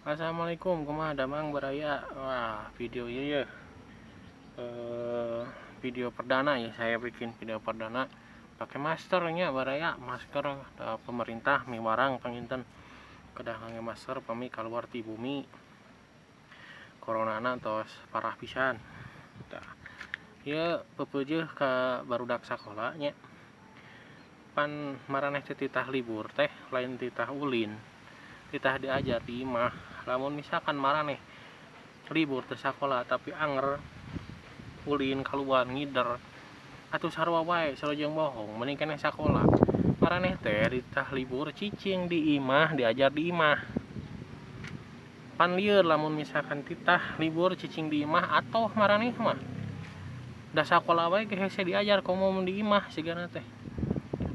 Assalamualaikum, kumaha damang, baraya? Wah, video ieu ya, video perdana ya. Saya bikin video perdana pakai maskernya, baraya. Masker pemerintah miwarang panginten kedah ngangge masker pami keluar ti bumi. Coronana tos parah pisan. Tah, ieu pepeujeuh ka barudak sakola nya. Pan maraneh teh titah libur teh lain titah ulin, titah diajar di imah. Lamun misalkan maraneh libur teu sakola tapi anger ulin kaluar ngider, atuh sarua wae, sarua jeung bohong, mending keneh sakola. Maraneh teh dititah libur, cicing di imah, diajar di imah. Pan lieur lamun misalkan titah libur cicing di imah atoh maraneh mah. Da sakola wae ge hese diajar, komo mun di imah sigana teh.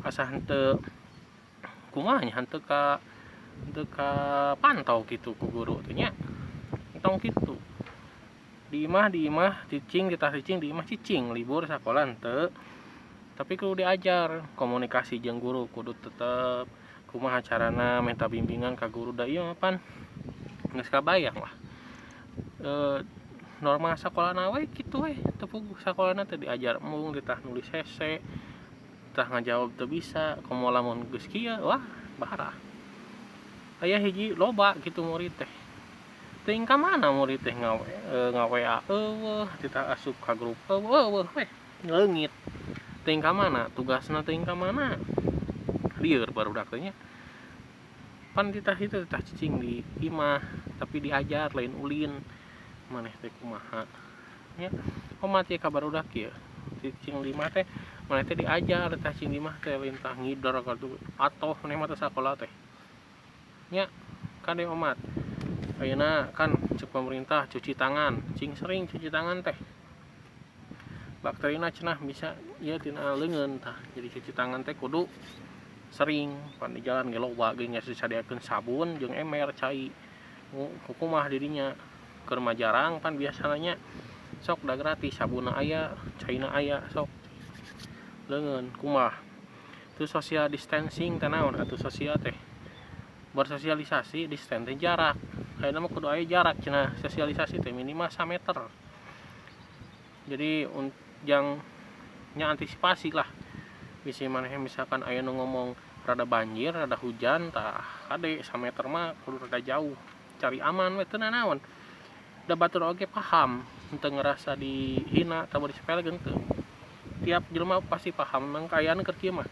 Asa henteu kumaha nya, henteu ka pantau kitu ku guru teh nya. Entong kitu. Di imah cicing, titah cicing di imah cicing, libur sakola henteu. Tapi kudu diajar, komunikasi jeung guru kudu tetep, kumaha carana minta bimbingan ka guru, da ieu mah pan geus kabayang lah. Normal sakolana we kitu we, teu puguh sakolana teh diajar embung, titah nulis hese, titah ngajawab teu bisa, komo lamun geus kieu, wah, parah. Aya hiji loba kitu murid teh. Teuing ka mana murid teh, nga-WA euweuh, titah asup ka grup euweuh, euweuh we, leungit. Teuing ka mana, tugasna teuing ka mana. Lieur barudak teh nya. Pan titah itu titah cicing di imah, tapi diajar, lain ulin. Maneh teh kumaha nya? Omat ye ka barudak ieu. Cicing di imah teh maneh teh diajar, tah cicing di imah teh lain tah ngider katuh atoh maneh mah teu sakola teh. Nya, kade omat. Ayeuna kan cek pemerintah cuci tangan, cing sering cuci tangan teh. Bakterina cenah bisa ieu tina leungeun tah. Jadi cuci tangan teh kudu sering. Pan di jalan ge loba ge, nya disadiakeun sabun jeung ember cai. Kumaha didinya keur mah jarang pan biasana nya. Sok da gratis, sabunna aya, caina aya, sok leungeun kumaha. Terus social distancing teh naon atuh? Sosial teh bersosialisasi, distance teh jarak. Ayeuna mah kudu aya jarak cenah, sosialisasi teh minimal sameter. Jadi jang nya antisipasi lah, bisi maneh misalkan aya nu ngomong rada banjir, rada hujan, tah kade sameter mah kudu rada jauh, cari aman we, teu nanaon. Da batur oge paham, henteu ngerasa dihina atawa disepelekeun, henteu. Tiap jelema pasti paham memang kaayaan keur kieu mah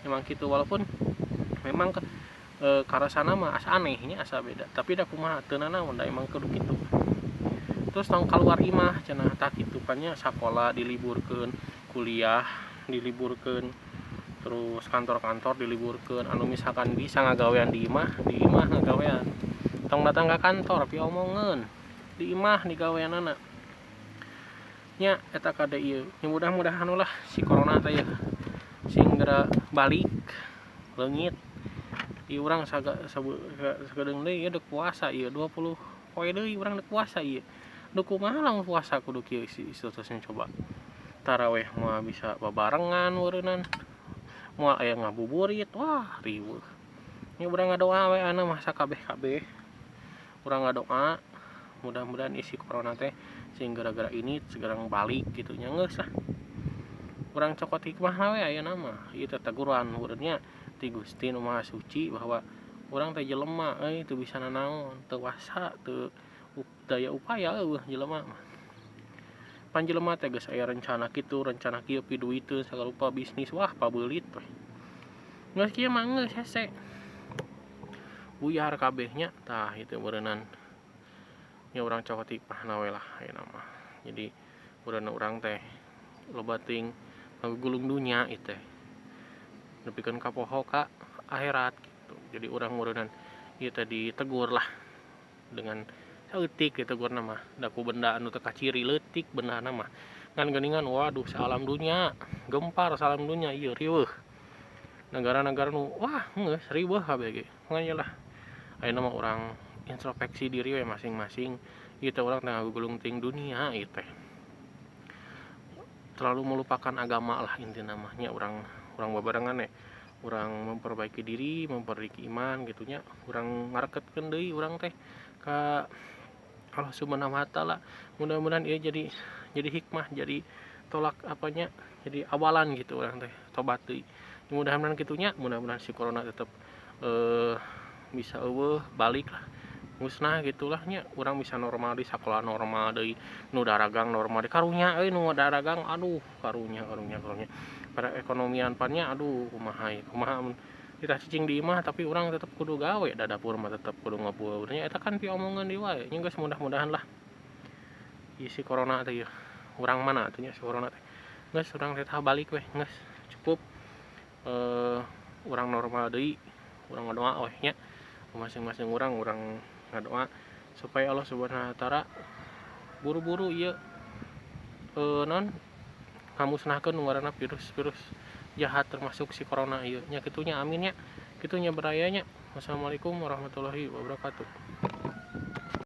memang kitu, walaupun memang karasana mah asa aneh nya, asa beda, tapi da kumaha, teu nanaon, da emang kudu kitu. Terus tong kaluar imah cenah, tah kitu pan nya. Sakola diliburkeun, kuliah diliburkeun, terus kantor-kantor diliburkeun. Anu misalkan bisa ngagawean di imah, di imah ngagawean, tong datang ka kantor piomongeun, di imah digaweanana nya. Eta kade ieu nya, mudah-mudahan ulah si corona teh yeuh sing geura balik, leungit. Ieu urang sakedeung deui ieu dek puasa ieu, 20 poe deui urang dek puasa ieu. Duh, kumaha lamun puasa kudu kieu statusna coba? Taraweh moal bisa babarengan meureunnan, moal aya ngabuburit, wah, riweuh. Nya urang ngadoa we ayeuna mah sakabeh-kabeh. Urang ngadoa mudah-mudahan isi corona teh sing gara-gara ini segera balik gitu nya, geus lah. Urang cokot hikmahna we ayeuna mah. Ieu teh teguran meureun nya ti Gusti Nu Maha Suci bahwa urang teh jelema euy, teu bisa nanaon, teu wasa, teu daya upaya, euweuh jelema mah. Pan jelema teh geus aya rencana kitu, rencana kieu, piduiteun sagala rupa, bisnis, wah, pabeulit we. Geus kieu mah geus hese. Buyar kabeh nya, tah itu meureunan. Nya urang cokot hikmahna we lah ayeuna mah. Jadi meureun urang teh loba teuing ngagugulung dunya ieu teh. Nepikeun ka poho ka akhirat gitu. Jadi urang meureunan ieu teh ditegur lah dengan saeutik ditegurna mah, da ku benda anu teu kaciri leutik bendana mah. Ngan geuningan, waduh, saalam dunya gempar, saalam dunya ieu riweuh. Negara-negara nu wah, geus riweuh kabeh ge. Makanya lah ayeuna mah urang introspeksi diri we masing-masing. Ieu teh urang teh ngagugulung teuing dunia ieu teh. Terlalu melupakan agama lah intina mah nya. Urang urang babarengan we. Urang memperbaiki diri, memperbaiki iman gitu nya, urang ngareketkeun deui urang teh ka Allah Subhanahu wa Ta'ala. Mudah-mudahan ieu jadi hikmah, jadi tolak apanya, jadi awalan gitu urang teh tobat deui. Mudah-mudahan kitu nya, mudah-mudahan si corona tetep bisa euweuh, balik lah, musnah gitulah nya. Urang bisa normal di sakola, normal deui, nu daragang normal deui. Karunya euy nu daragang, aduh, karunya, karunya, karunya perekonomian pan nya. Aduh, kumaha ieu, kumaha mun kita cicing di imah, tapi urang tetep kudu gawe da dapur mah tetep kudu ngebul nya. Eta kan piomongeun deui wae nya. Geus, mudah-mudahan lah ieu si corona teh ieu urang mana atuh nya si corona teh. Geus, urang teh balik weh, geus cukup, urang normal deui. Urang ngadoa weh nya, masing-masing urang, urang ngadoa supaya Allah Subhanahu wa Ta'ala buru-buru ieu naon, ngamusnahkeun nu ngaranna virus-virus jahat, termasuk si corona ieu nya. Kitu nya, amin nya, kitu nya, baraya nya. Wassalamualaikum warahmatullahi wabarakatuh.